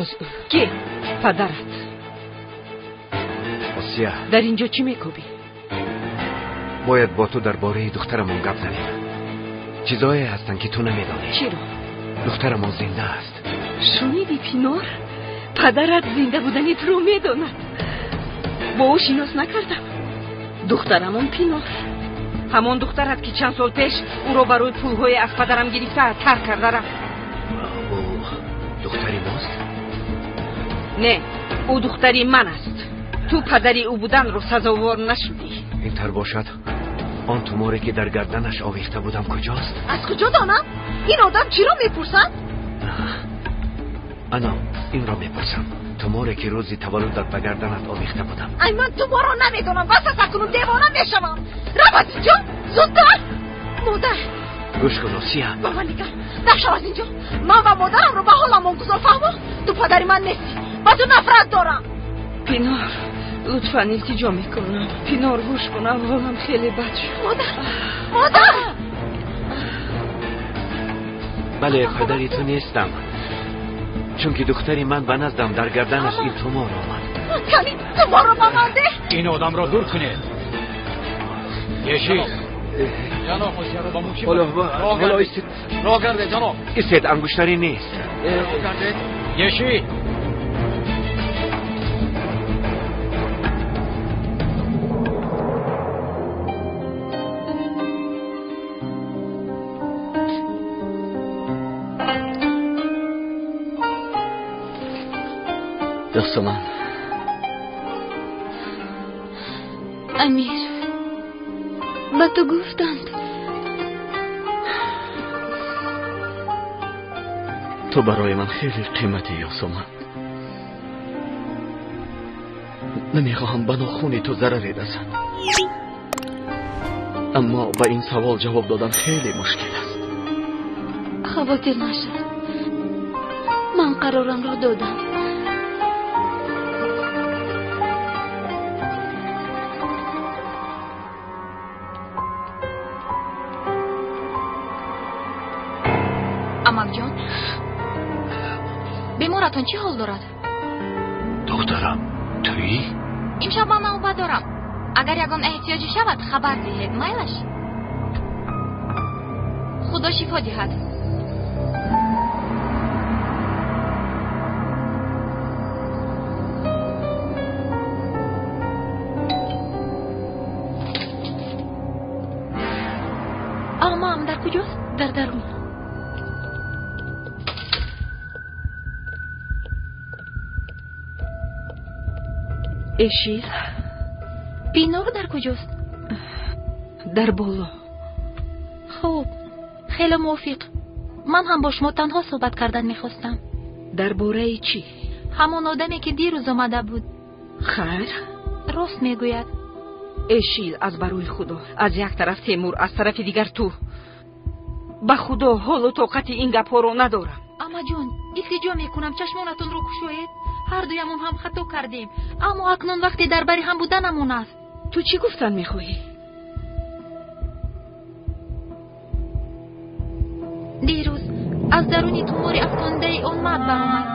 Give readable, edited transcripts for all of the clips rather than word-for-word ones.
Боз ки? Падарат. Осия. Дар инҷо чӣ мекӯбӣ? Бояд бо ту дар бораи духтарамон гап занем. Чизое ҳастанд, ки ту намедонӣ. Чиро? Духтарамон зинда аст. Шунидӣ, Пинор? Падарат зинда будани туро медонад. Бо ӯ шинос накардам. Духтарамон Пинор. Ҳамон духтарат, ки чанд сол пеш ӯро барои пулҳое аз падарам гирифта тарк карда рафт. Ӯ духтари мост? Не, ӯ духтари ман аст. Ту падари ӯ буданро сазовор нашудӣ. Ин тар бошад, он туморе, ки дар гарданаш овехта будам, куҷост? Аз куҷо донам? Ин одам чиро мепурсад? Ана инро мепурсам. Туморе, ки рӯзи таваллудат ба гарданат овехта будам. Ай, ман туморро намедонам. Бас аст, акнун девона мешавам. Рав аз инҷо, зудтар. Модар. Гӯш кун, Осия. Ба ман нигар. Нашав аз инҷо. Ман ва модарамро ба ҳоламон гузор, фаҳмо? Ту падари ман нестӣ. Ба ту нафрат дорам. Пинор, лутфан, илтиҷо мекунам. Пинор, гӯш кун, аҳволам хеле бад шуд. Модар, модар. Бале, падари ту нестам, чунки духтари ман ба наздам дар гарданаш ин тумор омад. Кани, туморро ба ман деҳ. Ин одамро дур кунед. Ешил. Ҳоло истед. Роҳ гардед, ҷаноб. Истед, ангуштарӣ нест. Роҳ гардед. Ешил. Ёсуман. Амир, ба ту гуфтанд. Ту барои ман хеле қиматӣ, Ёсуман. Намехоҳам ба нохуни ту зараре расад, аммо ба ин савол ҷавоб додан хеле мушкил аст. Хавотир нашав, ман қарорамро додам. Амакҷон, беморатон чӣ ҳол дорад? Духтарам, туӣ? Имшаб ман навбат дорам. Агар ягон эҳтиёҷе шавад, хабар диҳед, майлаш? Худо шифо диҳад. Амаам дар куҷост? Дар дарун. Эшил. Пинор дар куҷост? Дар боло. Хуб, хеле мувофиқ. Ман ҳам бо шумо танҳо суҳбат кардан мехостам. Дар бораи чӣ? Ҳамон одаме, ки дирӯз омада буд. Хайр. Рост мегӯяд. Эшил, аз барои Худо, аз як тараф Темур, аз тарафи дигар ту. Ба Худо, ҳолу тоқати ин гапҳоро надорам. Амаҷон, илтиҷо мекунам, чашмонатонро кушоед. Ҳар дуямон ҳам хато кардем, аммо акнун вақте дар бари ҳам буданамон аст. Ту чӣ гуфтан мехоҳӣ? Дирӯз аз даруни тумори афтондаи он мард баромад.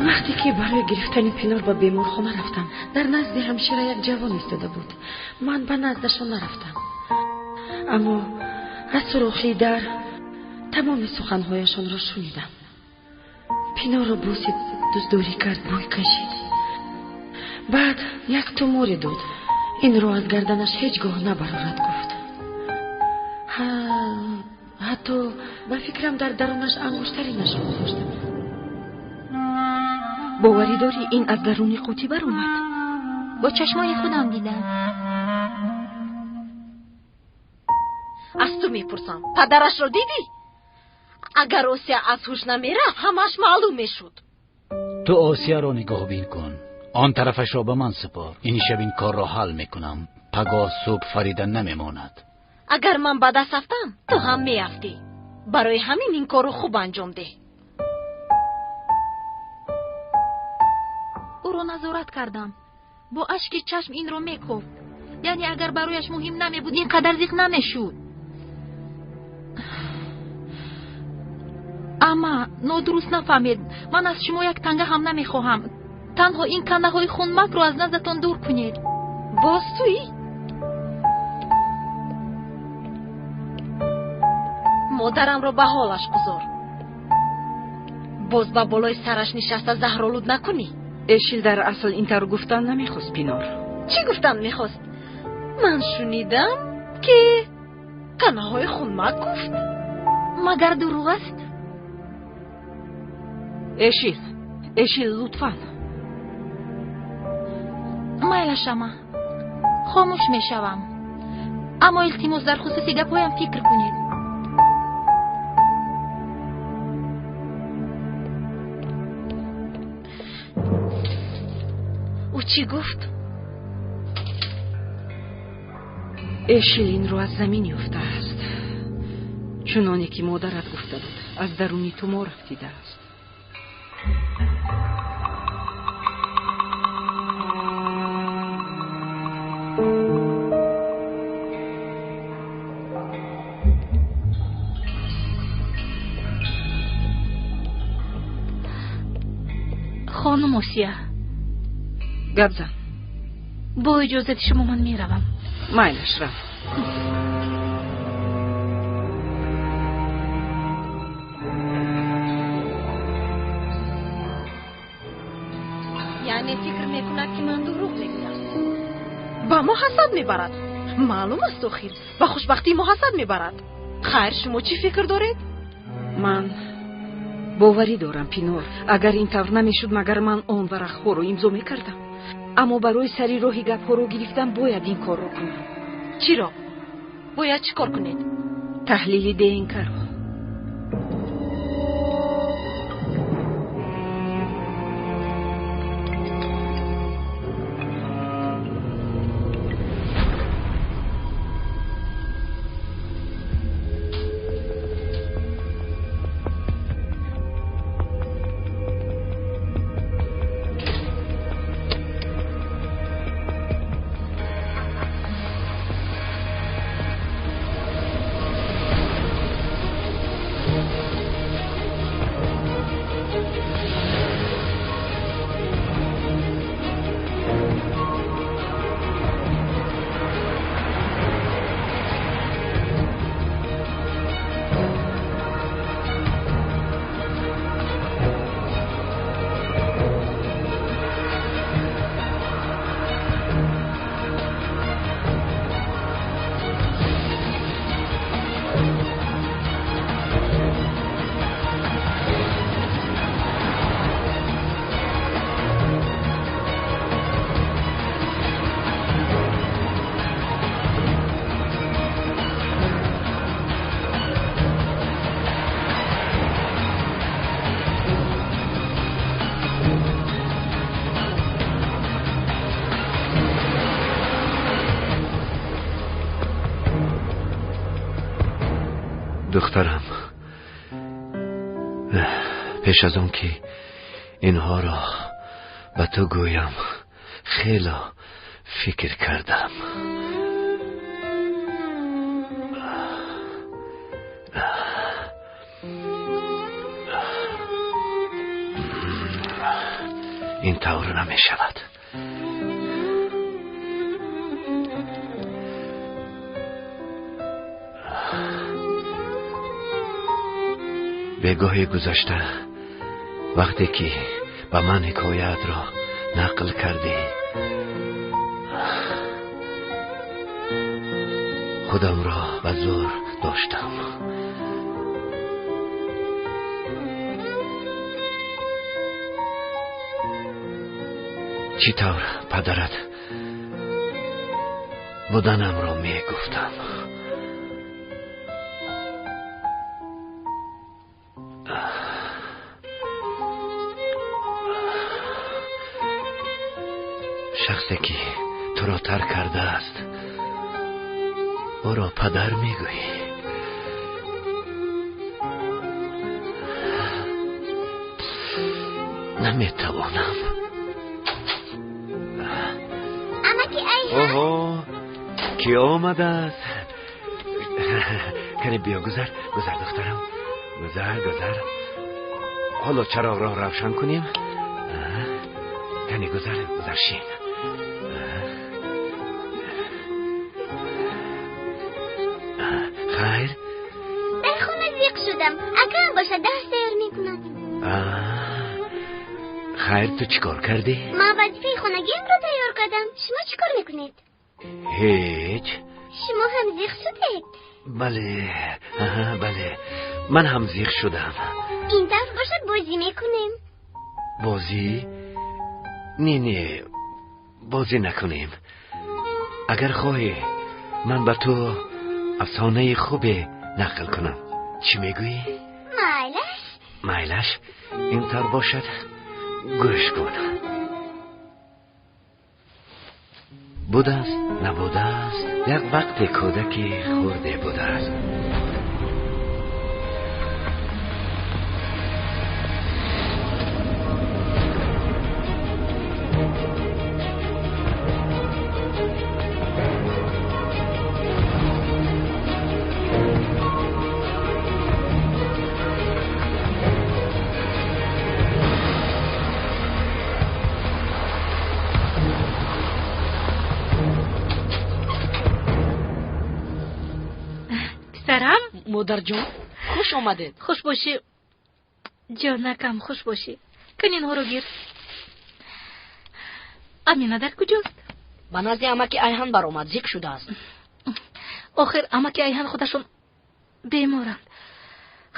Вақте ки барои гирифтани Пинор ба беморхона рафтам, дар назди ҳамшира як ҷавон истода буд. Ман ба наздашон нарафтам, аммо аз сурохи дар тамоми суханҳояшонро шунидам. Пинорро бусид, дӯстдорӣ кард, бӯй кашид. Баъд як туморе дод. Инро аз гарданаш ҳеҷ гоҳ набарорад, гуфт. Ҳатто ба фикрам дар дарунаш ангуштари нашро гузошта буд. Боварӣ дорӣ, ин аз даруни қутӣ баромад? Бо чашмони худам дидам. Аз ту мепурсам, падарашро дидӣ? Агар Осия аз ҳуш намерафт, ҳамааш маълум мешуд. Ту Осияро нигоҳбин кун, он тарафашро ба ман супор. Ин шаб ин корро ҳал мекунам. Пагоҳ субҳ Фарида намемонад. Агар ман ба даст афтам, ту ҳам меафтӣ. Барои ҳамин ин корро хуб анҷом деҳ. Ӯро назорат кардам. Бо ашки чашм инро мекофт. Яъне агар барояш муҳим намебуд, ин қадар зиқ намешуд. Амма нодуруст нафаҳмед, ман аз шумо як танга ҳам намехоҳам. Танҳо ин кандаҳои хунмакро аз наздатон дур кунед. Боз туӣ? Модарамро ба ҳолаш гузор. Боз ба болои сараш нишаста заҳролуд накунӣ. Эшил дар асл ин тавр гуфтан намехост, Пинор. Чӣ гуфтан мехост? Ман шунидам, ки канаҳои хунмак гуфт. Магар дурӯғ аст? Эшил, Эшил, лутфан. Майлаш, ама, хомӯш мешавам. Аммо илтимос, дар хусуси гапҳоям фикр кунед. Ӯ чӣ гуфт? Эшил инро аз замин ёфтааст. Чуноне ки модарат гуфта буд, аз даруни тумор афтидааст. Хонум Осия. Гап зан. Бо иҷозати шумо ман меравам. Майлаш, рав. Яъне фикр мекунад, ки ман дурӯғ мегӯям. Ба мо ҳасад мебарад. Маълум аст, охир ба хушбахтии мо ҳасад мебарад. Хайр, шумо чӣ фикр доред? Ман боварӣ дорам, Пинор. Агар ин тавр намешуд, магар ман он варақҳоро имзо мекардам? Аммо барои сари роҳи гапҳоро гирифтан бояд ин корро кунам. Чиро? Бояд чӣ кор кунед? Таҳлили ДНК-ро. Духтарам, пеш аз он ки инҳоро ба ту гӯям, хело фикр кардам. Ин тавр намешавад. Бегоҳи гузашта вақте ки ба ман ҳикояатро нақл кардӣ, худамро ба зӯр доштам. Чӣ тавр падарат буданамро мегуфтам. Шахсе ки туро тарк кардааст, ӯро падар мегӯӣ. Наметавонам. Оҳо, ки омадааст? Кане биё, гузар, гузар духтарам, гузар, гузар. Ҳоло чароғро равшан кунем. Кане гузар, гузар, шин. Хайр? Дар хона зиқ шудам. Акам бошад дарс тайёр мекунад. Хайр, ту чӣ кор кардӣ? Ман вазифаи хонагиамро тайёр кардам. Шумо чӣ кор мекунед? Ҳеҷ. Шумо ҳам зиқ шудед? Бале, бале, ман ҳам зиқ шудам. Ин тараф бошад бозӣ мекунем. Бозӣ? Не, не, бозӣ накунем. Агар хоҳӣ, ман ба ту афсонаи хубе нақл кунам. Чӣ мегӯӣ? Майлаш. Майлаш, ин тавр бошад, гӯш кун. Будааст, набудааст, як вақте кӯдаки хурде будааст. Модарҷон, хуш омадед. Хуш бошӣ, ҷонакам, хуш бошӣ. Кун инҳоро гир. Амина дар куҷост? Ба назди амаки Айҳан баромад, зиқ шудааст. Охир амаки Айҳан худашон беморанд.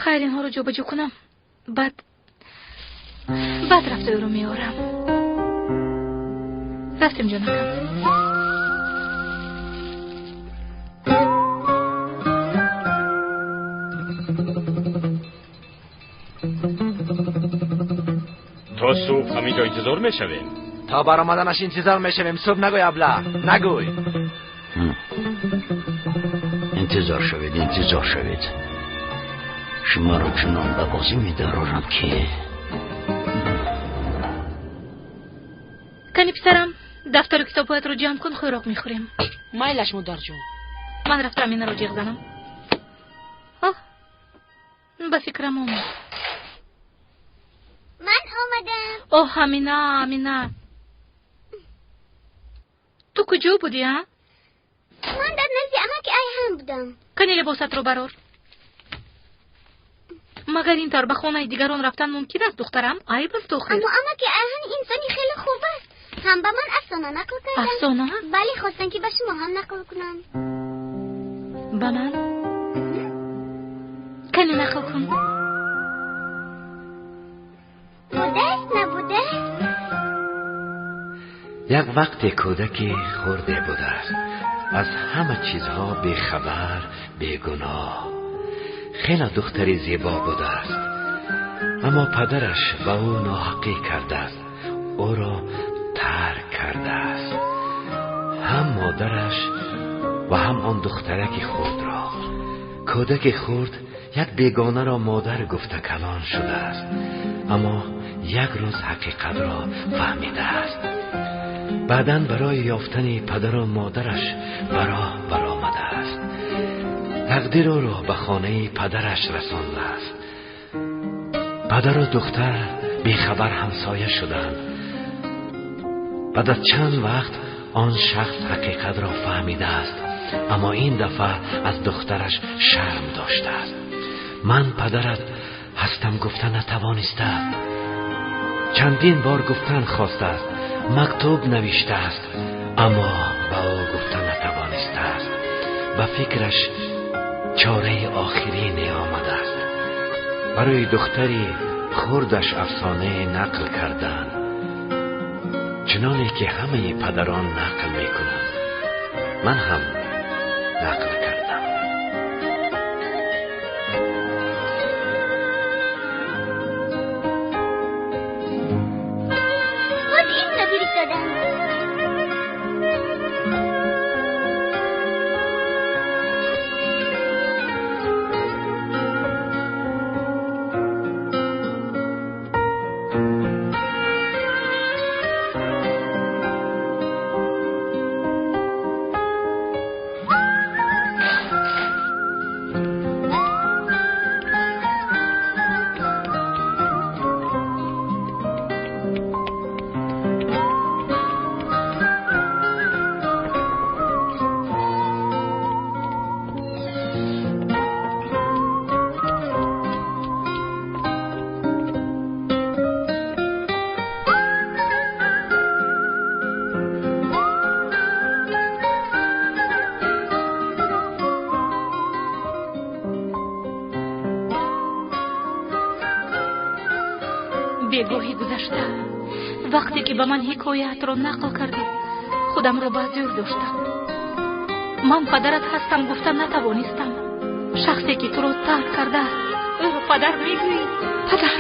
Хайр, инҳоро ҷобаҷо кунам, баъд рафта ӯро меорам. Рафтем, ҷонакам. То субҳ ҳаминҷо интизор мешавем. То баромаданаш интизор мешавем. Субҳ нагӯй, абла, нагӯй. Интизор шавед, интизор шавед. Шуморо чунон ба бозӣ медарорам ки. Кани писарам, дафтару китобҳоятро ҷамъ кун, хӯрок мехӯрем. Майлаш, модарҷон. Ман рафта Аминаро ҷиғ занам. Оҳ, ба фикрам омад. Ман омадам. Оҳ, Амина, Амина, ту куҷо будӣ, а? Ман дар назди амаки Айҳан будам. Кани либосатро барор. Магар ин тавр ба хонаи дигарон рафтан мумкин аст, духтарам? Айб аст охир. Аммо амаки Айҳан инсони хеле хуб аст. Ҳам ба ман афсона нақл карданд. Афсона? Бале, хостам ки ба шумо ҳам нақл кунам. Ба ман? Кани нақл кун. Будааст, набудааст. Як вақте кӯдаки хурде будааст, аз ҳама чизҳо бехабар, бегуноҳ. Хеле духтари зебо будааст, аммо падараш ба ӯ ноҳақӣ кардааст, ӯро тарк кардааст. Ҳам модараш ва ҳам он духтараки хурдро. Кӯдаки хурд як бегонаро модар гуфта калон шудааст, аммо як рӯз ҳақиқатро фаҳмидааст. Баъдан барои ёфтани падару модараш ба роҳ баромадааст. Тақдир ӯро ба хонаи падараш расондааст. Падару духтар бехабар ҳамсоя шуданд. Баъд аз чанд вақт он шахс ҳақиқатро фаҳмидааст, аммо ин дафъа аз духтараш шарм доштааст. Ман падарат ҳастам гуфта натавонистааст. Чандин бор гуфтан хостааст, мактуб навиштааст, аммо ба ӯ гуфта натавонистааст. Ба фикраш чораи охирине омадааст. Барои духтари хурдаш афсонае нақл карданд, чуноне ки ҳамаи падарон нақл мекунанд. Ман ҳам нақл кардам. Боз инро фиристодам. Бегоҳи гузашта вақте ки ба ман ҳикояатро нақл кардӣ, худамро ба зӯр доштам. Ман падарат ҳастам гуфта натавонистам. Шахсе ки туро тарк кардааст, ӯро падар мегӯӣ? Падар.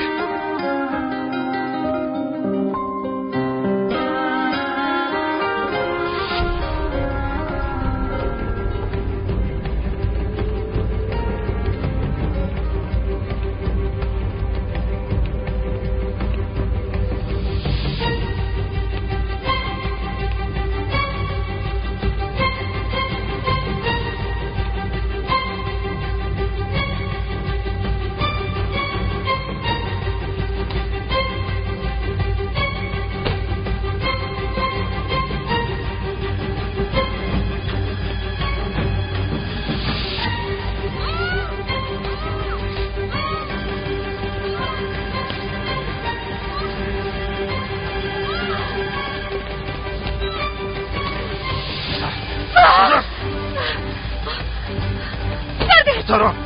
Духтарон!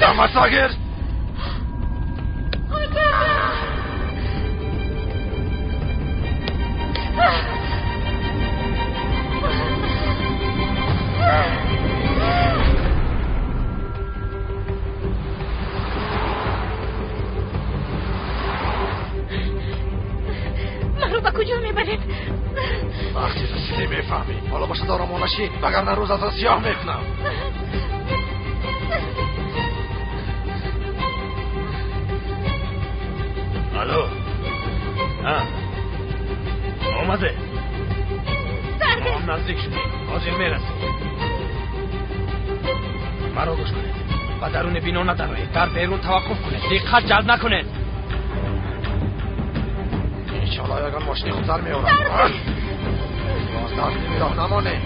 Дамасагир! Маро ба куҷо мебаред? Вақте расидӣ мефаҳмӣ. Ҳоло бошад оромона шин, вагарна рӯз аз сиёҳ мекунам. Алло. Омаде. Мо ҳам наздик шудем. Ҳозир мерасем. Маро гӯш кунед. Ба даруни бино надароед. Дар берун таваққуф кунед. Диққат ҷалб накунед. Иншоалло ягон мошини худтар меорам. Боз дар ними роҳ намонем.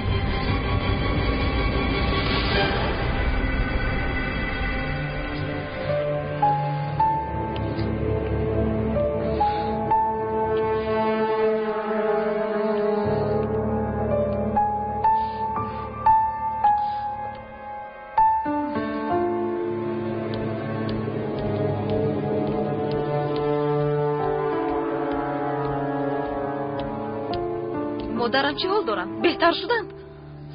Модарам чӣ ҳол доранд? Беҳтар шуданд?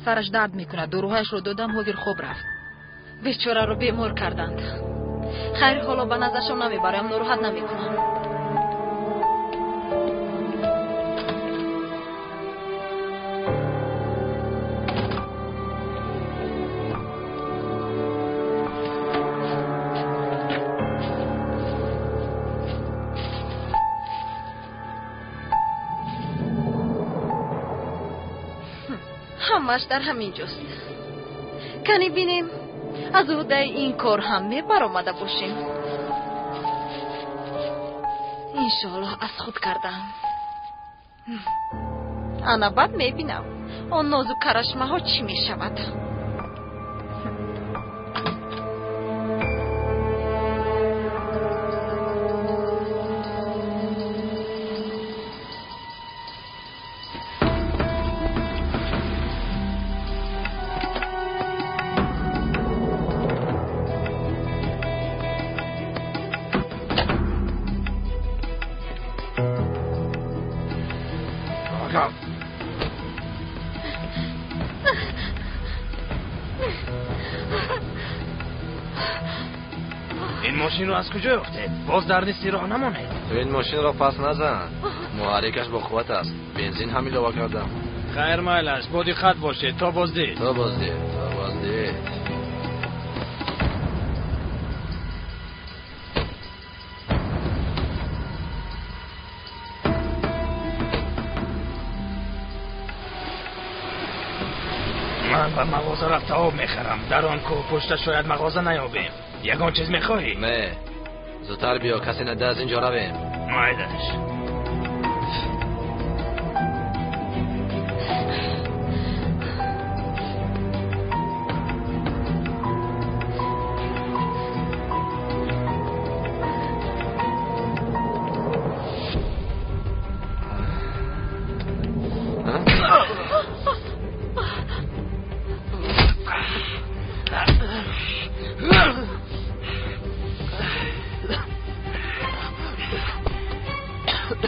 Сараш дард мекунад. Доруҳояшро додам, ҳозир хоб рафт. Бечораро бемор карданд. Хайр, ҳоло ба наздашон намебарам, нороҳат намекунам. Ҳамаш дар ҳамин ҷост. Кани бинем, аз уҳдаи ин кор ҳам мебаромада бошем. Иншоаллоҳ аз худ кардам. Ана баъд мебинам, он нозу карашмаҳо чӣ мешавад. Ин мошинро аз куҷо ёфтед? Боз дар нисфи роҳ намонед. Ин мошинро пас назан. Муҳаррикаш бо қувват аст. Бензин ҳам илова кардам. Хайр, майлаш, бо диққат бошед. То боздид. То боздид, то боздид. Ман ба мағоза рафта об мехарам. Дар он кӯҳ пушта шояд мағоза наёбем. Ягон чиз мехоҳӣ? Не. Зудтар биё, касе нада аз инҷо равем. Майлаш.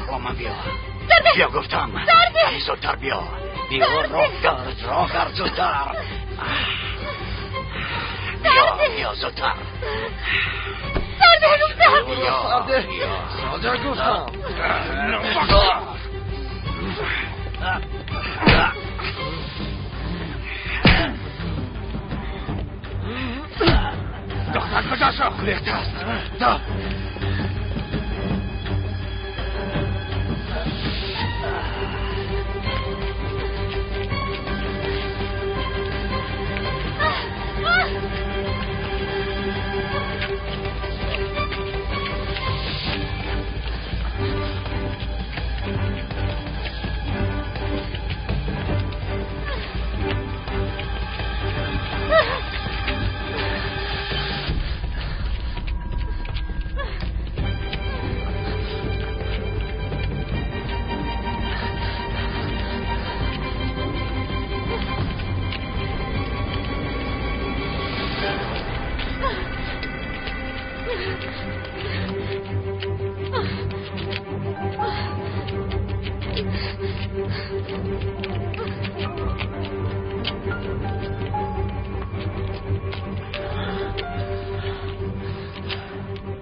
Бо ман биё. Биё гуфтам. Зудтар биё. Биё, роҳ гард, роҳ гард зудтар. Биё, биё зудтар. Сарде гуфтам. Сарде, сарде гуфтам. Духтар куҷо шуд? Гурехтааст. Да.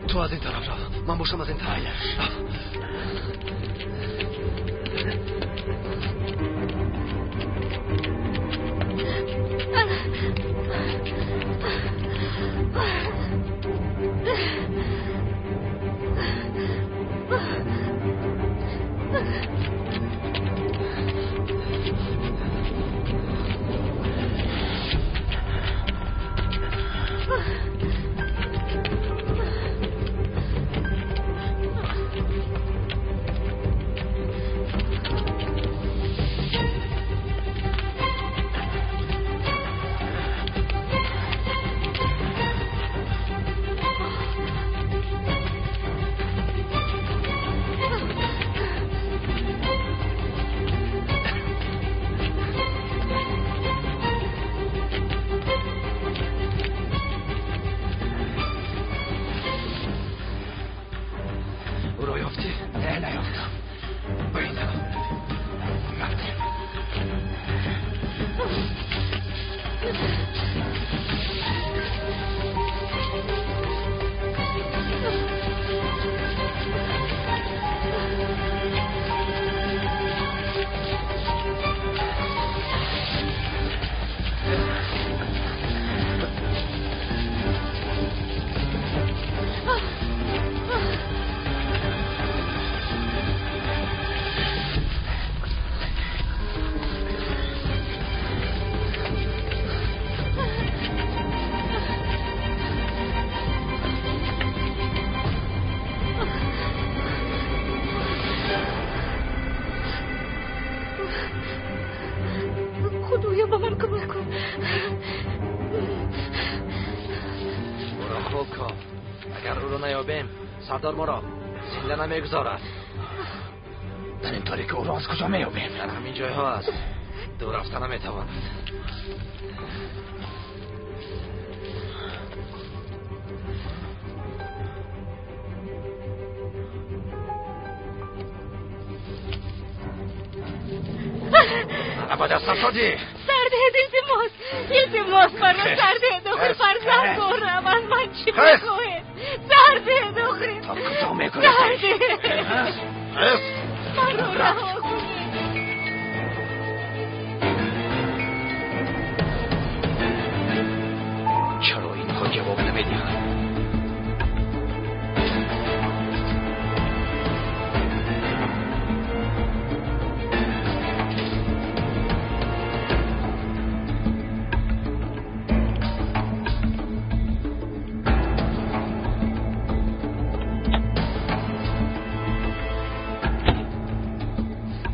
Ту аз ин тараф рав, ман бошам аз ин тараф. Худоё, ба ман кӯмак кун. Ӯро хуб кун. Агар ӯро наёбем, сардор моро зинда намегузорад. Дар ин торикӣ ӯро аз куҷо меёбем? Дар ҳамин ҷойҳо аст. Дур рафта наметавонад. Ба дастам шудӣ. Сарде, илтимос, илтимос, маро сарде, дохил фарзанд дорам, аз ман чӣ мехоҳед? Сарде, дохил. То куҷо мегурезӣ? Маро раҳо кунед. Чаро инҳо ҷавоб намедиҳанд?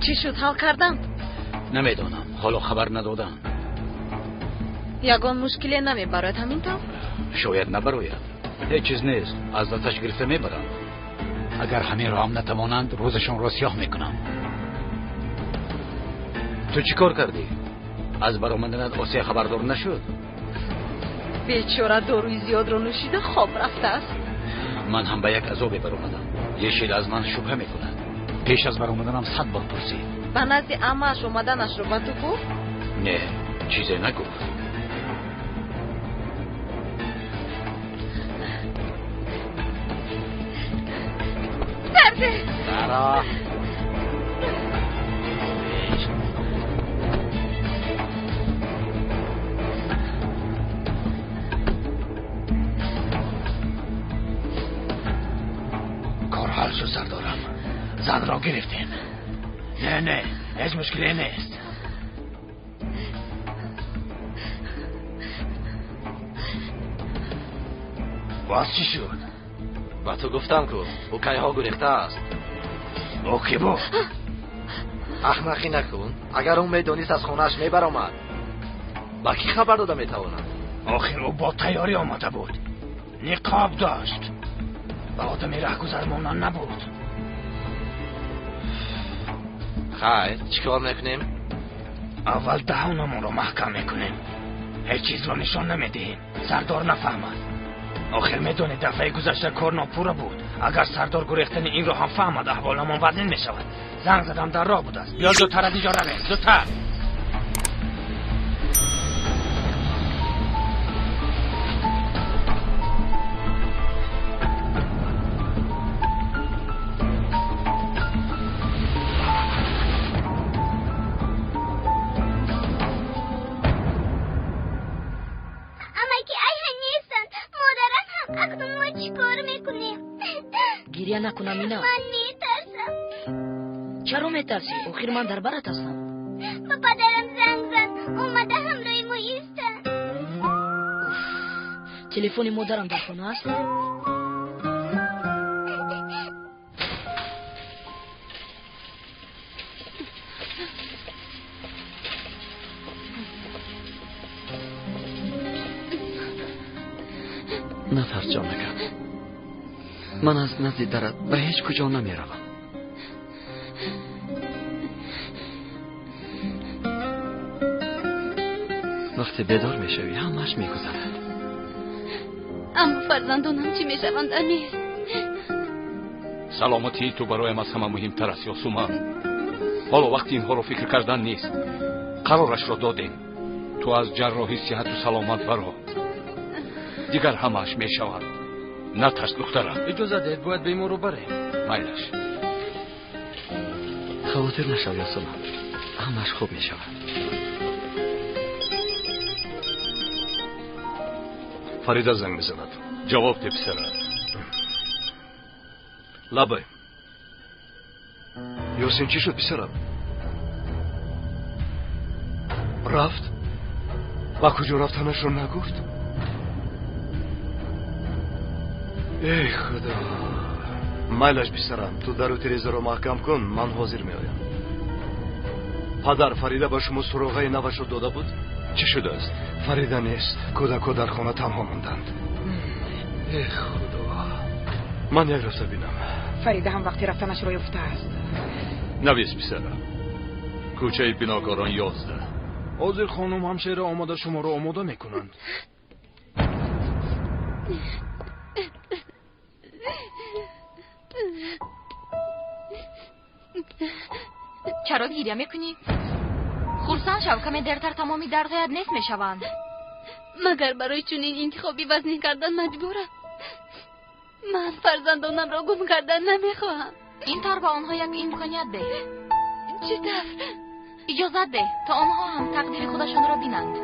Чӣ шуд, ҳал карданд? Намедонам, ҳоло хабар надодам. Ягон мушкиле намебарояд ҳамин тавр? Шояд набарояд. Ҳеҷ чиз нест, аз дасташ гирифта мебаранд. Агар ҳаминро ҳам натавонанд, рӯзашонро сиёҳ мекунам. Ту чӣ кор кардӣ? Аз баромаданат Осия хабардор нашуд? Бечора доруи зиёдро нӯшида хоб рафтааст. Ман ҳам ба як азобе баромадам. Ешил аз ман шубҳа мекунад. Пеш аз баромаданам 100 бор пурсид. Ба назди амааш омаданашро ба ту гуфт? Не, чизе нагуфт. Дарде! Сара! Кор ҳал шуд, сардорам. Занро гирифтем. Не, не, ҳеҷ мушкиле нест. Боз чӣ шуд? Ба ту гуфтам ку, ӯ кайҳо гурехтааст. Ӯ кӣ буд? Аҳмақӣ накун. Агар ӯ медонист аз хонааш мебаромад. Ба кӣ хабар дода метавонад? Охир ӯ бо тайёрӣ омада буд. Ниқоб дошт. Ба одами раҳгузар монанд набуд. Хайр, чӣ кор мекунем? Аввал даҳонамонро маҳкам мекунем. Ҳеҷ чизро нишон намедиҳем. Сардор нафаҳмад. Охир медонед, дафъаи гузашта кор нопурра буд. Агар сардор гурехтани инро ҳам фаҳмад, аҳволамон вазнин мешавад. Занг задам, дар роҳ будааст. Биё зудтар аз инҷо равем, зудтар. Гиря накун, Амина. Ман метарсам. Чаро метарсӣ? Охир ман дар барат ҳастам. Ба падарам занг зан, омада ҳамроҳи мо истанд. Телефони модарам дар хона аст? Натарс, ҷонакам. Ман аз назди дарат ба ҳеҷ куҷо намеравам. Вақте бедор мешавӣ, ҳамааш мегузарад. Аммо фарзандонам чӣ мешаванд, Амир? Саломатии ту бароям аз ҳама муҳимтар аст, Ёсуман. Ҳоло вақти инҳоро фикр кардан нест. Қарорашро додем. Ту аз ҷарроҳӣ сиҳату саломат баро. Дигар ҳамааш мешавад. Натарс, духтарам. Иҷоза диҳед, бояд беморро барем. Майлаш. Хавотир нашав, Ёсуман. Ҳамааш хуб мешавад. Фарида занг мезанад. Ҷавоб де, писарам. Лабай. Ёсин, чӣ шуд, писарам? Рафт? Ба куҷо рафтанашро нагуфт? Эй худо! Майлаш, писарам, ту дару тирезаро маҳкам кун, ман ҳозир меоям. Падар, Фарида ба шумо суроғаи навашро дода буд? Чӣ шудааст? Фарида нест. Кӯдакҳо дар хона танҳо монданд. Эй худо! Ман як рафта бинам. Фарида ҳам вақти рафтанашро ёфтааст. Навис, писарам. Кӯчаи Бинокорон 11. Ҳозир хонум ҳамшера омода шуморо омода мекунанд. Чаро гиря мекунӣ? Хурсанд шав, каме дертар тамоми дардҳоят нест мешаванд. Магар барои чунин интихоби вазнин кардан маҷбурам? Ман фарзандонамро гум кардан намехоҳам. Ин тавр ба онҳо як имконият деҳ. Чӣ тавр? Иҷозат деҳ, то онҳо ҳам тақдири худашонро бинанд.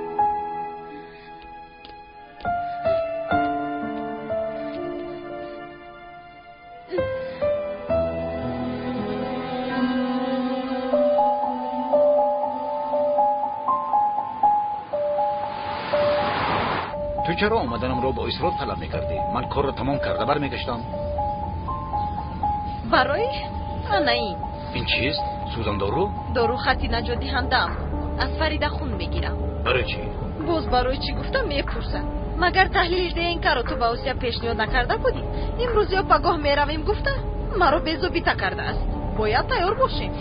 Ту чаро омаданамро бо исрор талаб мекардӣ? Ман корро тамом карда бармегаштам. Барои ана ин. Ин чист? Сӯзандору? Дору хати наҷотдиҳандаам. Аз Фарида хун мегирам. Барои чӣ? Боз барои чӣ гуфта мепурсад. Магар таҳлили ДНК-ро ту ба Осия пешниҳод накарда будӣ? Имрӯз ё пагоҳ меравем гуфта маро безобита кардааст. Бояд тайёр бошем.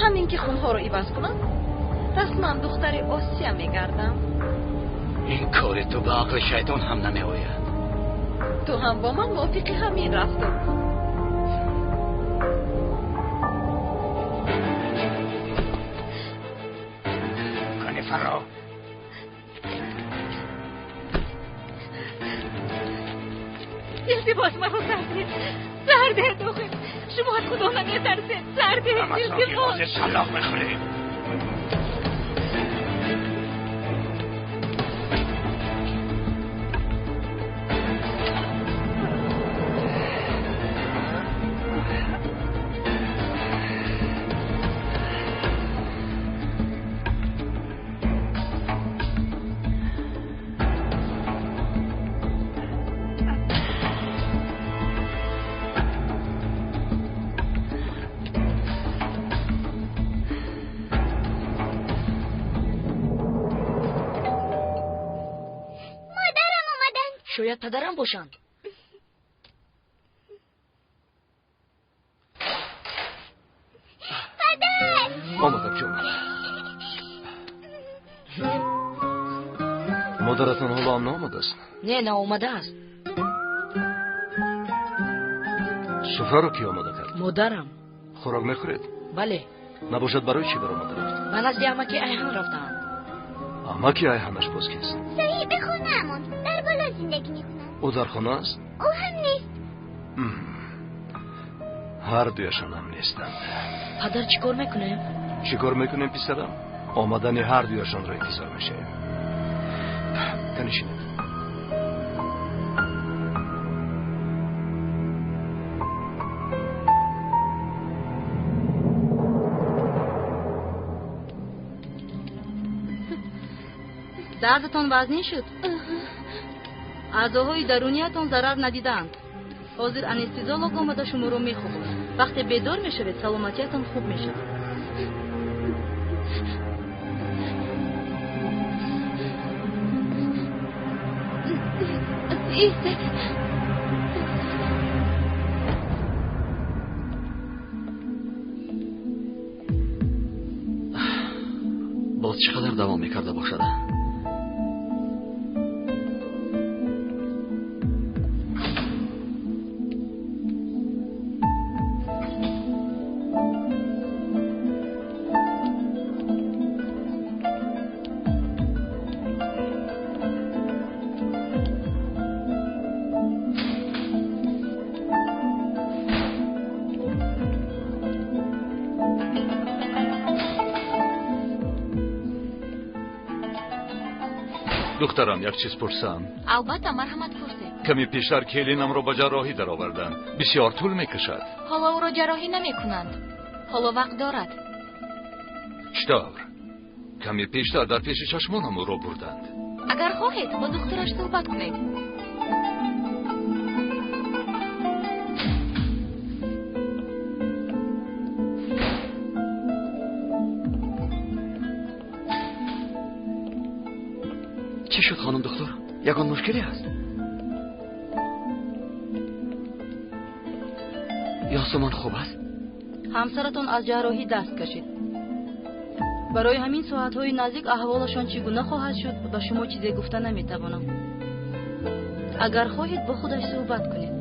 Ҳамин ки хунҳоро иваз кунам, расман духтари Осия мегардам. Ин кори ту ба ақли шайтон ҳам намеояд. Ту ҳам бо ман мувофиқи ҳамин рафтор кун. Илтимос, маро сар диҳед. Сар диҳед, охир. Шумо аз Худо наметарсед. Сар диҳед, илтимос. Ҳозир шаллоқ мехӯрем. Шояд падарам бошанд. Падар! Омадам, ҷонам. Модаратон ҳоло ҳам наомадааст? Не, наомадааст. Суфраро кӣ омода кард? Модарам. Хӯрок мехӯред? Бале. Набошад, барои чӣ баромада рафт? Ба назди амаки Айҳан рафтаанд. Амаки Айҳанаш боз кист? Соҳиби хонаамон. Дар боло зиндагӣ мекунад. Ӯ дар хона аст? Ӯ ҳам нест. Ҳар дуяшон ҳам нестанд. Падар, чӣ кор мекунем? Чӣ кор мекунем, писарам? Омадани ҳар дуяшонро интизор мешавем. Канишинед. Дардатон вазнин шуд? Аъзоҳои даруниятон зарар надидаанд. Ҳозир анестезиолог омада шуморо мехобонад. Вақте бедор мешавед, саломатиятон хуб мешавад. Истед. Боз чӣ қадар давом мекарда бошад? Духтарам, як чиз пурсам? Албатта, марҳамат, пурсед. Каме пештар келинамро ба ҷарроҳӣ дароварданд. Бисёр тӯл мекашад. Ҳоло ӯро ҷарроҳӣ намекунанд. Ҳоло вақт дорад. Чӣ тавр? Каме пештар дар пеши чашмонам ӯро бурданд. Агар хоҳед, бо духтураш суҳбат кунед. Чӣ шуд, хонум доктор? Ягон мушкиле ҳаст? Ёсумон хуб аст? Ҳамсаратон аз ҷарроҳӣ даст кашид. Барои ҳамин соатҳои наздик аҳволашон чӣ гуна хоҳад шуд, ба шумо чизе гуфта наметавонам. Агар хоҳед, бо худаш суҳбат кунед.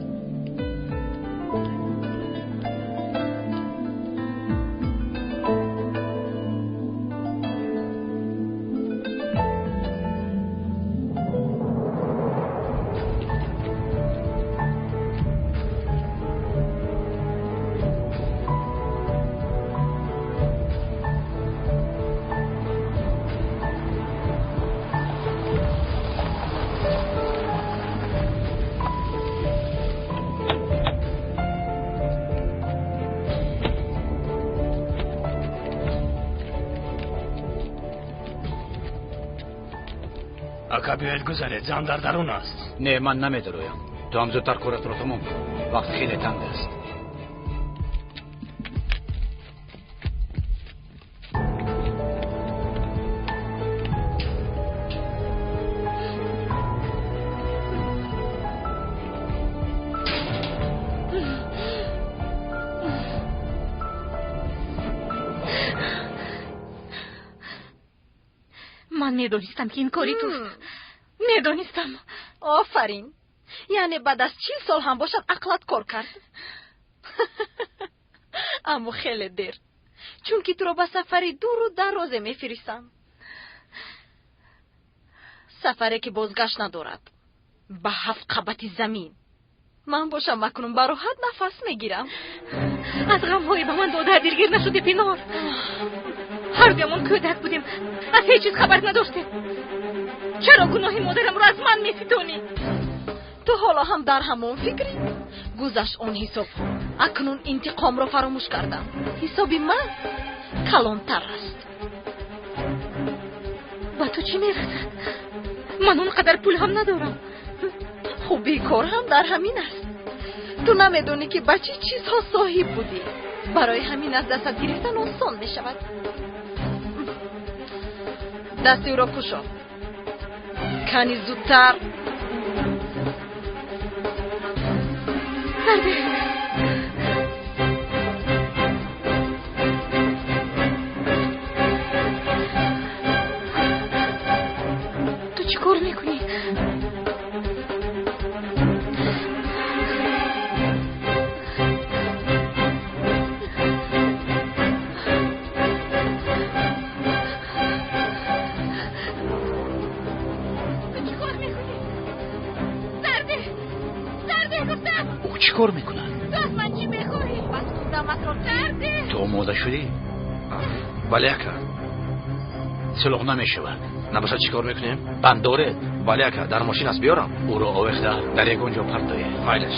Ака, биёед гузаред, зан дар дарун аст. Не, ман намедароям. Ту ҳам зудтар коратро тамом кун. Вақт хеле танг аст. Ман медонистам, ки ин кори туст. Медонистам. Офарин. Яъне баъд аз 40 сол ҳам бошад, ақлат кор кард. Аммо хеле дер, чунки туро ба сафари дуру дарозе мефиристам. Сафаре, ки бозгашт надорад, ба ҳафт қабати замин. Ман бошам акнун ба роҳат нафас мегирам. Аз ғамҳои ба ман дода дилгир нашудӣ, Пинор? Ҳар дуямон кӯдак будем, аз ҳеҷ чиз хабар надоштем. Чаро гуноҳи модарамро аз ман меситонӣ? Ту ҳоло ҳам дар ҳамон фикрӣ? Гузашт он ҳисобҳо. Акнун интиқомро фаромӯш кардам. Ҳисоби ман калонтар аст. Ба ту чӣ мерасад? Ман он қадар пул ҳам надорам. Хубии кор ҳам дар ҳамин аст. Ту намедонӣ ки ба чӣ чизҳо соҳиб будӣ. Барои ҳамин аз дастат гирифтан осон мешавад. Дасти ӯро кушо. Кани зудтар. Сарде. Ту чӣ кор мекунӣ? Чӣ кор мекунад? Ту аз ман чӣ мехоҳӣ? Пас ту даматро кардӣ? Ту омода шудӣ? Бале, ака. Силоҳ намешавад. Набошад, чӣ кор мекунем? Банд доред? Бале, ака, дар мошин аст, биёрам. Ӯро овехта дар ягон ҷо партоед. Майлаш.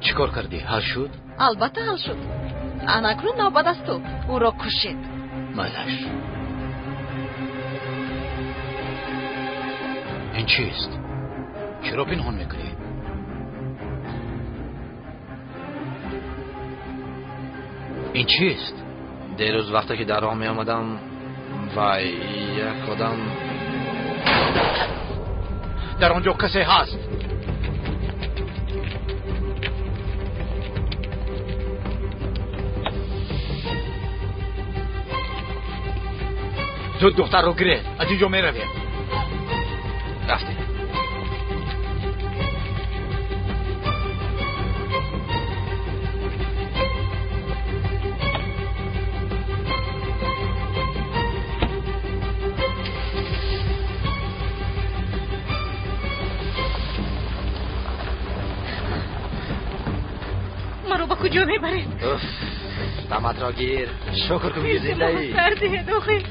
Чӣ кор кардӣ? Ҳал шуд? Албатта ҳал шуд. Ана акнун навбат аз ту. Ӯро кушед. Майлаш. Ин чист? Чаро пинҳон мекунӣ? Ин чист? Дерӯз вақте ки дар роҳ меомадам, вай як одам дар он ҷо касе ҳаст. Зуд духтарро гиред, аз ин ҷо меравем. Рафтем. Маро ба куҷо мебаред? Даматро гир. Шукр кун, ки зиндаӣ. Сар диҳед, охир.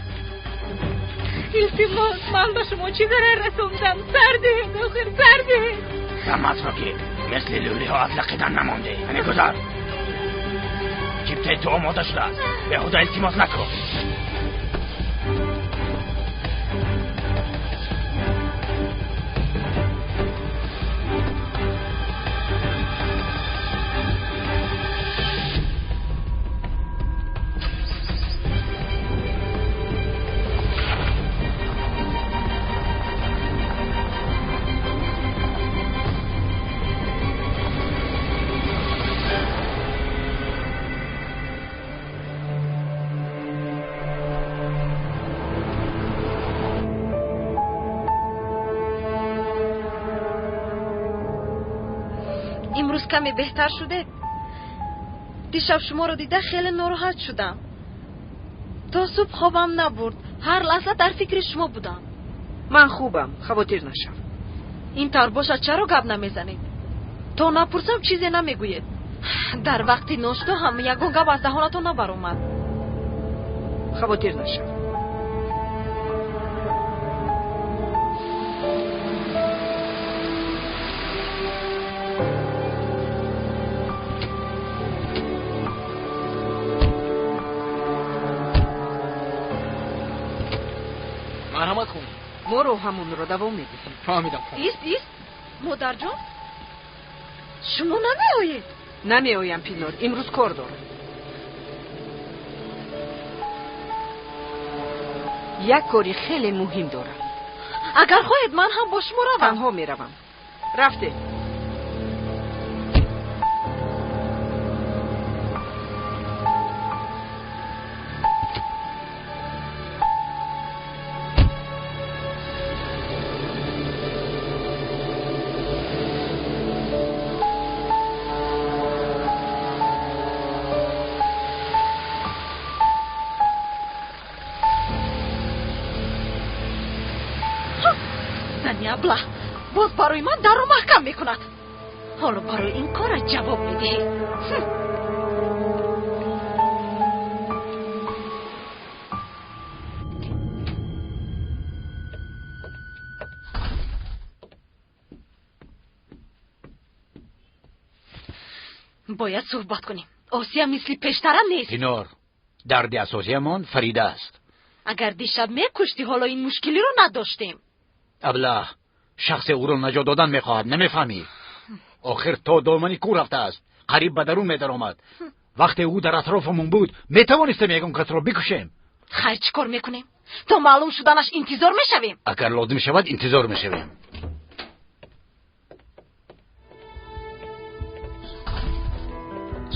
Илтимос, ман ба шумо чӣ зарар расондам? Сар диҳед, охир, сар диҳед. Даматро гир. Мисли лӯлиҳо аз лақидан намондӣ. Ҳамин гузар. Чиптаи ту омода шудааст. Беҳуда илтимос накун. Имрӯз каме беҳтар шудед? Дишаб шуморо дида хеле нороҳат шудам. То субҳ хобам набурд. Ҳар лаҳза дар фикри шумо будам. Ман хубам, хавотир нашав. Ин тавр бошад, чаро гап намезанед? То напурсам чизе намегӯед. Дар вақти ношто ҳам ягон гап аз даҳонатон набаромад. Хавотир нашав. Марҳамат хонум. Мо роҳамонро давом медиҳем. Фаҳмидам хонум. Ист, ист. Модарҷон, шумо намеоед? Намеоям, Пинор. Имрӯз кор дорам. Як кори хеле муҳим дорам. Агар хоҳед, ман ҳам бо шумо равам. Танҳо меравам. Рафте. Зани аблаҳ боз барои ман дарро маҳкам мекунад. Ҳоло барои ин корат ҷавоб медиҳӣ. Бояд суҳбат кунем. Осия мисли пештара нест. Пинор, дарди асосиямон Фарида аст. Агар дишаб мекуштӣ, ҳоло ин мушкилиро надоштем. Аблаҳ, шахсе ӯро наҷот додан мехоҳад, намефаҳмӣ? Охир то домани кӯ рафтааст, қариб ба дарун медаромад. Вақте ӯ дар атрофамон буд, метавонистем ягон касро бикушем. Хайр, чӣ кор мекунем? То маълум шуданаш интизор мешавем? Агар лозим шавад, интизор мешавем.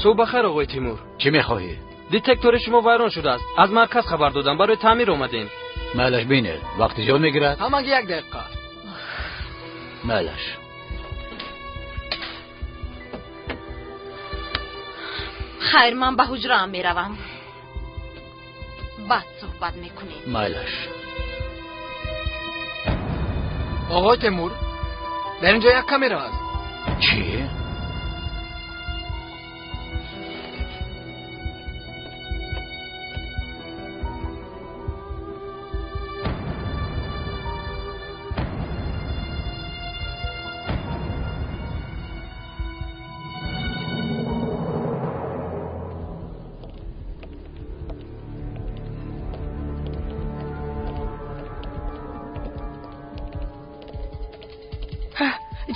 Субҳ бахайр, оғои Тимур. Чӣ мехоҳӣ? Детектори шумо вайрон шудааст. Аз марказ хабар додам, барои таъмир омадем. Майлаш, бинед, вақти зиёд мегирад? Ҳамагӣ як дақиқа. Майлаш. Хайр, ман ба ҳуҷраам меравам. Баъд суҳбат мекунем. Майлаш. Оғои Тимур, дар инҷо як камера аст. Чӣ?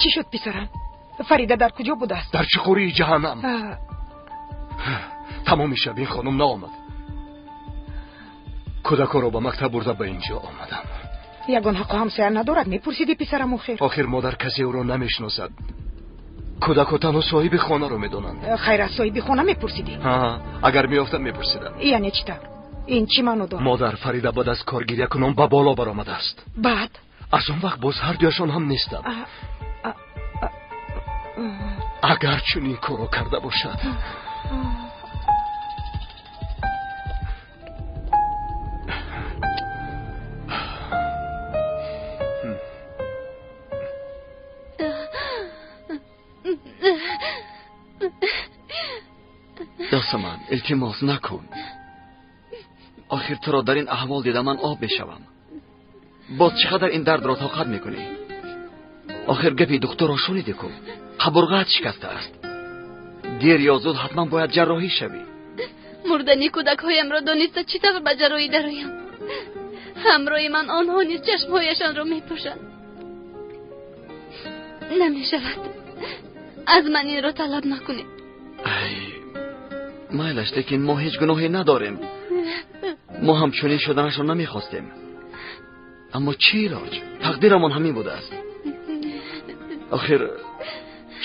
Чӣ шуд, писарам? Фарида дар куҷо будааст? Дар чуқурии ҷаҳаннам. Тамоми шаб ин хонум наомад. Кӯдакҳоро ба мактаб бурда ба инҷо омадам. Ягон ҳаққу ҳамсоя надорад, мепурсидӣ, писарам? Охир охир модар, касе ӯро намешиносад. Кӯдакҳо танҳо соҳиби хонаро медонанд. Хайр, аз соҳиби хона мепурсидӣ? Агар меёфтам, мепурсидам. Яъне чӣ тавр? Ин чӣ маъно дорад? Модар, Фарида баъд аз кор гирякунон ба боло баромадааст. Баъд? Аз он вақт боз ҳар дуяшон ҳам нестанд. Агар чунин корро карда бошад. Ёсаман, илтимос накун. Охир туро дар ин аҳвол дида ман об мешавам. Боз чӣ қадар ин дардро тоқат мекунӣ? Охир гапи духтурро шунидӣ ку, қабурғаат шикастааст. Дер ё зуд ҳатман бояд ҷарроҳӣ шавӣ. Мурдани кӯдакҳоямро дониста чӣ тавр ба ҷарроҳӣ дароям? Ҳамроҳи ман онҳо низ чашмҳояшонро мепӯшанд. Намешавад, аз ман инро талаб накунед. Ай, майлаш, лекин мо ҳеҷ гуноҳе надорем. Мо ҳам чунин шуданашро намехостем. Аммо чӣ илоҷ? Тақдирамон ҳамин будааст. Охир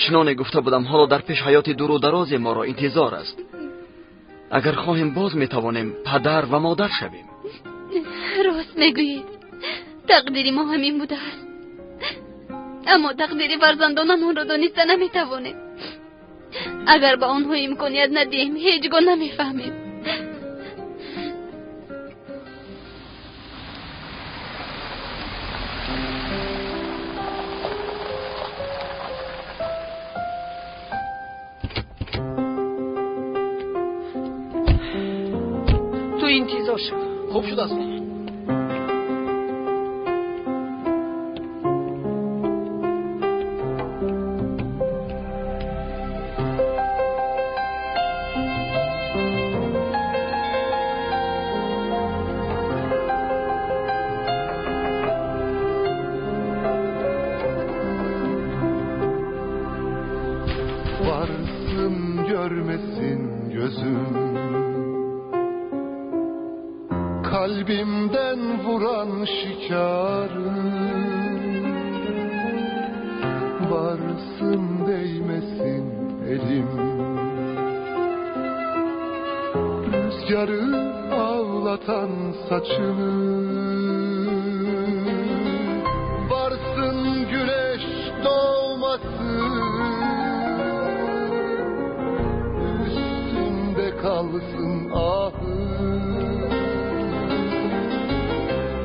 чуноне гуфта будам, ҳоло дар пеш ҳаёти дуру дарозе моро интизор аст. Агар хоҳем, боз метавонем падар ва модар шавем. Рост мегӯед, тақдири мо ҳамин будааст. Аммо тақдири фарзандонамонро дониста наметавонем. Агар ба онҳо имконият надиҳем, ҳеҷ гоҳ намефаҳмем. Ту интизор шав. Хуб шудааст. Varsın görmesin gözüm, kalbimden vuran şikarı. Varsın değmesin elim, rüzgarı ağlatan saçını. Varsın güneş doğmasın, üstümde kalsın ahı.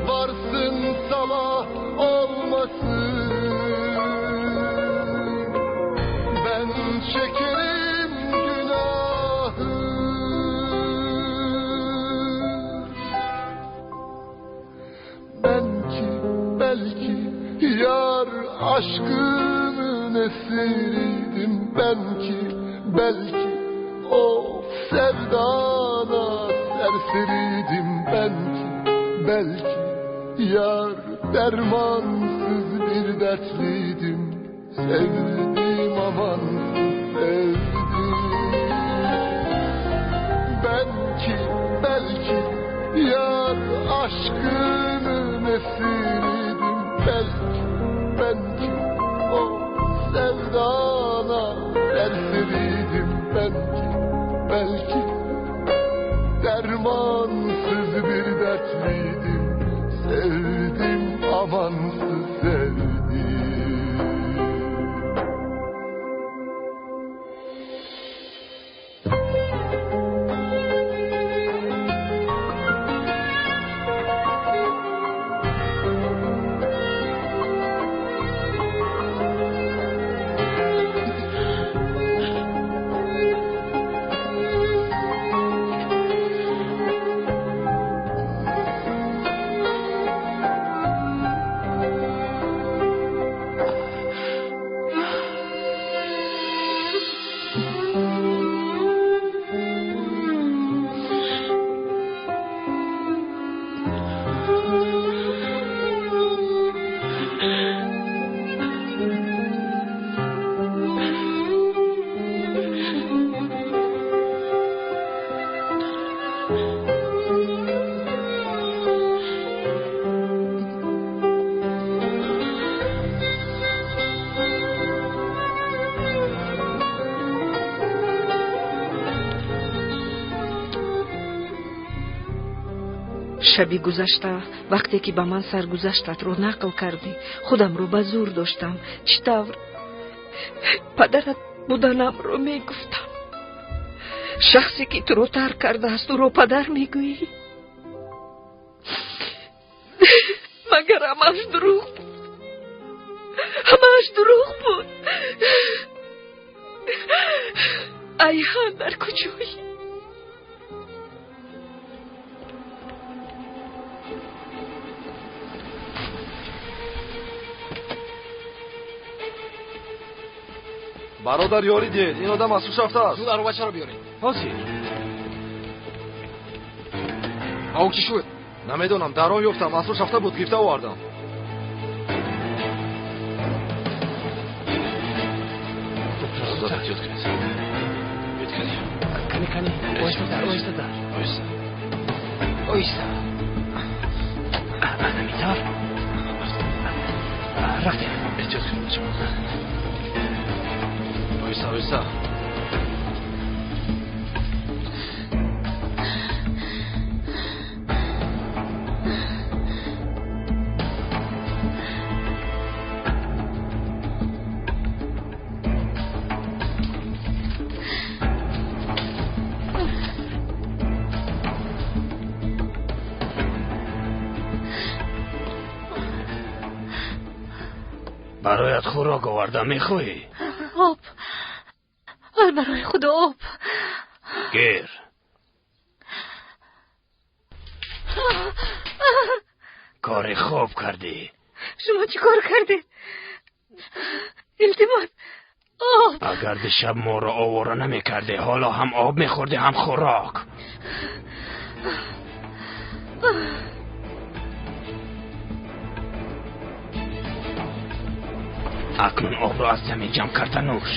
Varsın sabah olmasın, Ben ki belki yar aşkının esiriydim. Ben ki belki o sevdana serseriydim. Ben ki belki yar dermansız bir dertliydim. Sevdim amansız sevdim. Ben ki belki yar aşkının esiriydim. Belki ben ki o sevdana serseriydim. Ben ki belki dermansız bir dertliydim. Sevdim amansız sevdim. Шаби гузашта вақте ки ба ман саргузаштатро нақл кардӣ, худамро ба зӯр доштам. Чӣ тавр падарат буданамро мегуфтам. Шахсе ки туро тарк кардааст, ӯро падар мегӯӣ? Магар ҳамааш дурӯғ буд? Ҳамааш дурӯғ буд. Айҳан дар куҷоӣ? Бародар, ёрӣ диҳед, ин одам аз ҳуш рафтааст. Зуд аробачаро биёред. Ҳозир. Ба ӯ чӣ шуд? Намедонам, дар он ёфтам, аз ҳуш рафта буд, гирифта овардам. Кани, кани, оҳистатар, оҳистатар. Оҳиста. Ана митавр. Рафтем. Эҳтиёт кунед, бачаҳо. Оҳиста, оҳиста. Бароят хӯрок оварда, мехоҳӣ? Об, барои худо об. Гир. Кори хуб кардӣ. Шумо чӣ кор кардед? Илтимос, об. Агар дишаб моро овора намекардӣ, ҳоло ҳам об мехӯрдӣ, ҳам хӯрок. Акнун обро аз замин ҷамъ карда нӯш.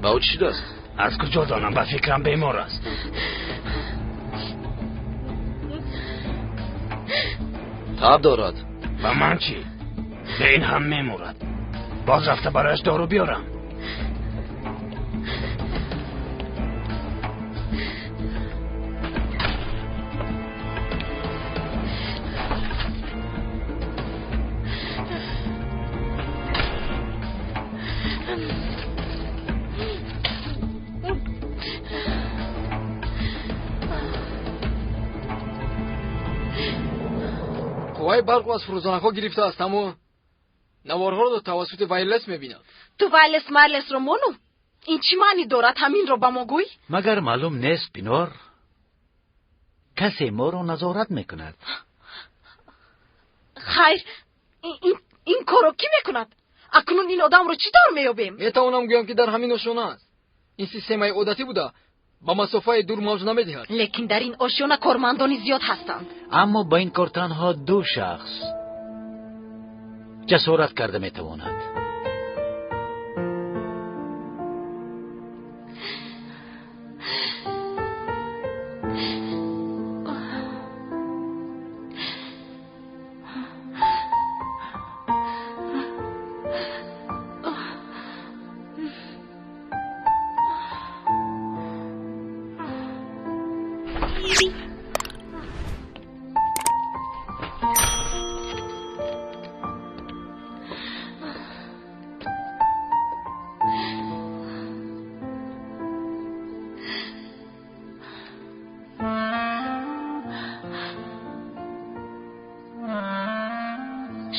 Ба ӯ чӣ шудааст? Аз куҷо донам, ба фикрам бемор аст. Таб дорад. Ба ман чӣ? Ба ин ҳам мемурад. Боз рафта барояш дору биёрам. Қувваи барқро аз фурӯзонакҳо гирифтааст, аммо наворҳоро тавассути вайлес мебинад. Ту вайлес майлесро мону? Ин чӣ маънӣ дорад? Ҳаминро ба мо гӯй. Магар маълум нест, Пинор? Касе моро назорат мекунад. Хайр, ин корро кӣ мекунад? Акнун ин одамро чӣ тавр меёбем? Метавонам гӯям, ки дар ҳамин ошёна аст. Ин системаи одатӣ буда, ба масофаи дур мавҷ намедиҳад. Лекин дар ин ошёна кормандони зиёд ҳастанд. Аммо ба ин кор танҳо ду шахс ҷасорат карда метавонад.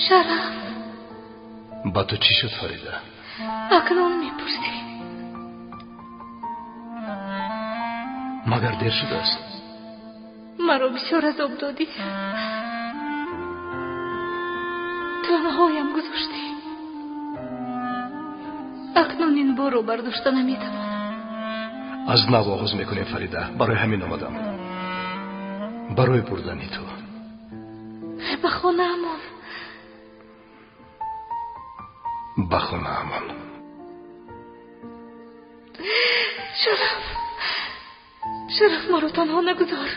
Шараф. Ба ту чӣ шуд, Фарида? Акнун мепурсӣ. Магар дер шудааст? Маро бисёр азоб додӣ. Танҳоям гузоштӣ. Акнун ин борро бардошта наметавонам. Аз нав оғоз мекунем, Фарида. Барои ҳамин омадам. Барои бурдани ту. Ба хонаамон. Ба хонаамон. Шараф, Шараф, маро танҳо нагузор.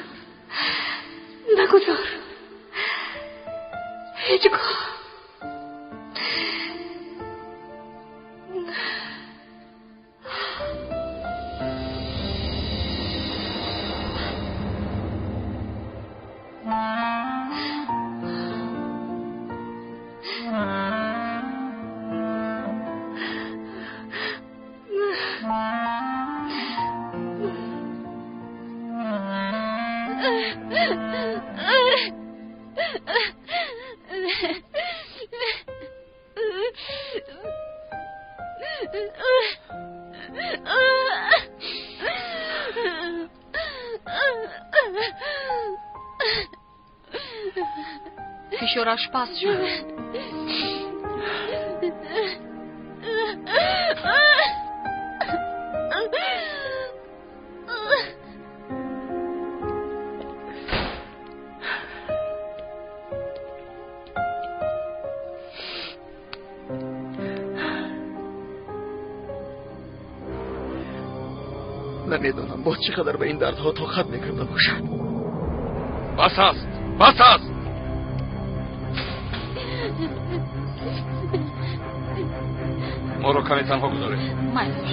Нагузор. Ҳеҷ гоҳ. Фишораш паст шуд. Намедонам боз чӣ қадар ба ин дардҳо тоқат мекарда бошад. Бас аст, бас аст. Моро каме танҳо гузоред. Майлаш.